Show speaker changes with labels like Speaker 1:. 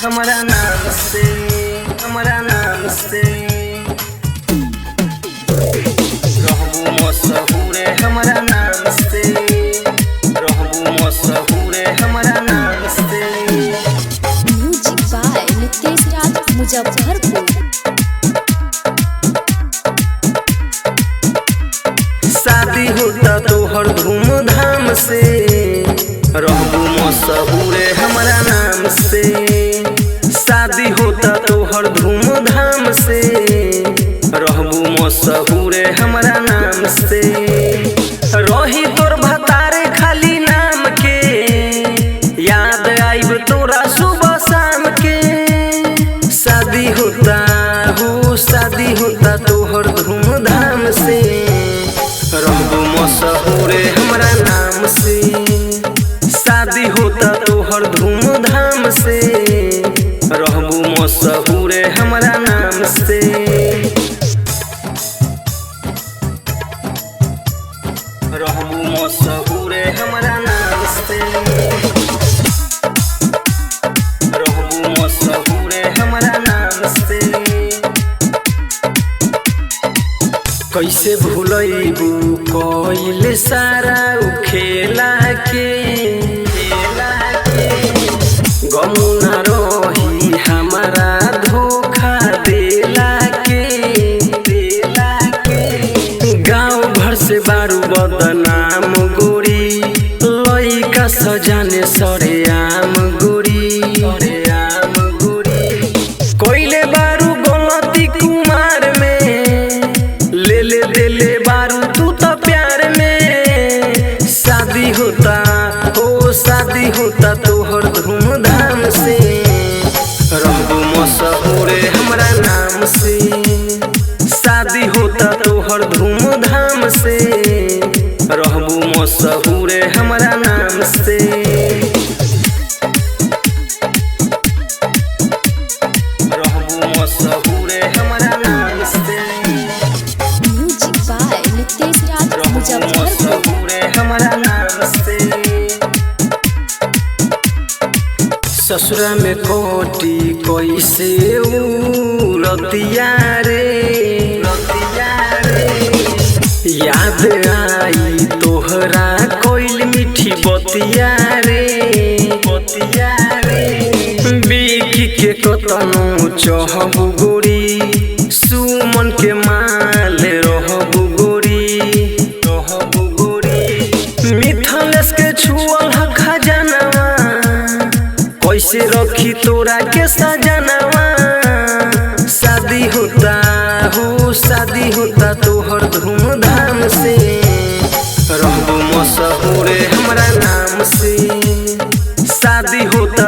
Speaker 1: हमारा नाम से, हमारा नाम से। रहबू मशहूरे हमारा नाम से, रहबू मशहूरे हमारा नाम से।
Speaker 2: Music by Nitesh Raj Muzaffarpur.
Speaker 1: शादी होता तोहर धूमधाम से, रहबू मशहूरे हमारा नाम से। शादी होता तोहर धूमधाम से, रहबू मशहूरे हमारा नाम से। रही तोर भतारे खाली नाम के, याद आइब तोरा सुबह शाम के। शादी होता हो, शादी होता तोहर धूमधाम से, रहबू मशहूरे हमारा नाम से। शादी होता तोहर धूमधाम से, रहबू मशहूरे हमारा नाम से। रहबू मशहूरे हमारा नाम से, रहबू मशहूरे हमारा नाम से। कैसे भूलैबू कइल सारा उ खेला के, गम न रही हमारा धोखा देला के, देला के। गाँव भर से बारू बदनाम गोरी, लइका सजाने सरेआम गोरी, सरेआम गोरी। कइले बारू गलती कुमार में, ले ले देले बारू तू तो प्यार में। शादी होता हो, शादी होता तोहर धूमधाम से, रहबू मशहूरे हमारा नाम से। शादी होता तोहर धूमधाम से, रहबू मशहूरे हमारा नाम से। रहबू मशहूरे हमारा नाम से,
Speaker 2: म्यूजिक बाय नितेश राज
Speaker 1: रहबू
Speaker 2: मुजफ्फरपुर।
Speaker 1: मशहूरे हमारा नाम से। ससुरा में कोटी कैसे ऊ रतिया रे, रतिया रे। याद आई तोहरा कोइल मीठी बतिया रे, बतिया रे। बिकी के कतनो चहबू गोरी, सुमन के माल रहबू गोरी, रहबू गोरी। मिथलेश के छुअल ह खजानवा, कैसे रखी तोरा के सजनवा। शादी होता हो, शादी होता तोहर धूमधाम से, रहबू मशहूरे हमारा नाम से। शादी होता